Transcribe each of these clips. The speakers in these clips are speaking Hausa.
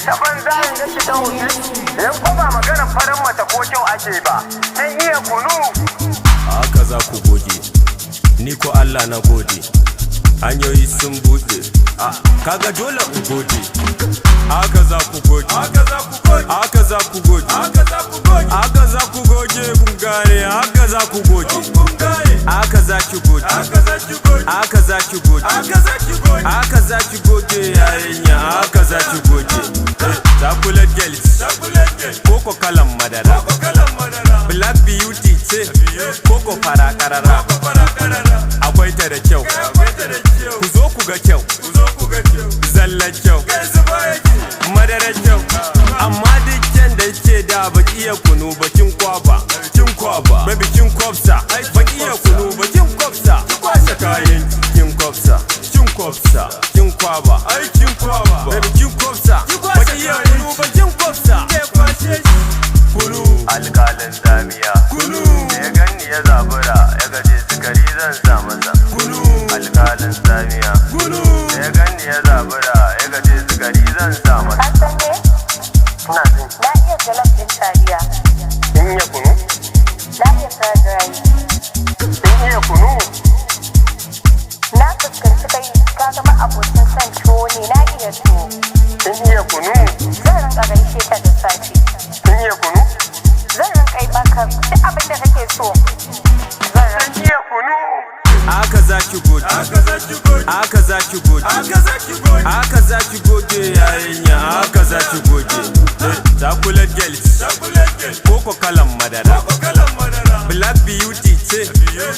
Ta banza in ci ta wuce. Yan ko ba maganar farin mace ko kyau ake ba. Kin iya kunu? Haka za ku goge, ni ko Allah na gode, hanyoyi sun buɗe. Kaga dole in gode. Haka za ku goge, haka za ku goge, haka za ku goge, haka za ku goge, haka za ku goge. Kun gane? Haka za ku goge, kun gane? Haka za ki goge, haka za ki goge, haka za ki goge, haka za ki goge, haka za ki goge, yarinya, haka za ki goge. Chocolate girl, koko kalan madara, black beauty ce, koko fara karara, akwai ta da kyau. Ku zo ku ga kyau, zallan kyau, madarar kyau. Amma duk kyan da ke da, baki iya kunu bakin kwaba, kin kwaba, baby, kin kwafsa. Baki iya kunu bakin kwafsa, ki kwashe kayan, kin kwafsa, kin kwafsa, kin kwaba, ai kin kwaba, baby, kin kwafsa. Baki iya kunu bakin kwafsa, ke kwashe kunu. Alkalin tsamiya. Kunu. Da ya ganni ya zabura, ya gaje sukari zan sa masa. Kunu. Alkalin tsamiya. Kunu. Da ya ganni ya zabura, ya gaje sukari zan sa masa. Ka san me? Ina jin. Na iya jollof ɗin taliya. Kin iya kunu? Na iya fried rice. Kin iya kunu? Na fuskanci kai ka zama abokin son tuwo ne, na iya tuwo. Kin iya kunu? Zan rinka gaishe ka da safe. Kin iya kunu? Zan rinka yi maka duk abin da kake so. Zan rinka. Kin iya kunu? Haka za ki goge, haka za ki goge, haka za ki goge, haka za ki goge, haka za ki goge, yarinya, haka za ki goge. Chocolate girl, koko kalan madara, black beauty ce,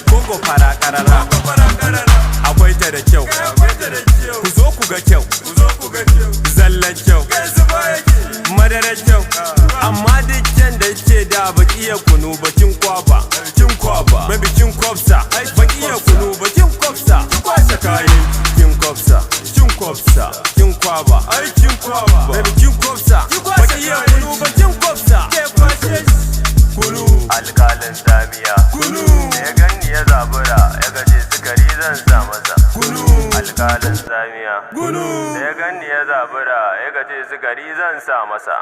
koko fara karara, akwai ta da kyau. Ku zo ku ga kyau, zallan kyau, madarar kyau. Amma duk kyan da ke da, baki iya kunu bakin kwaba, kin kwaba, baby, kin kwafsa. Baki iya kunu bakin kwafsa, ki kwashe kayan, kin kwafsa, kin kwafsa, kin kwaba, ai kin kwaba, baby, kin kwafsa. Baki iya kunu bakin kwafsa, ke kwashe kunu. Alkalin tsamiya. Kunu. Da ya ganni ya zabura, ya gaje sukari zan sa masa. Kunu. Alkalin tsamiya. Kunu. Da ya ganni ya zabura, ya gaje sukari zan sa masa.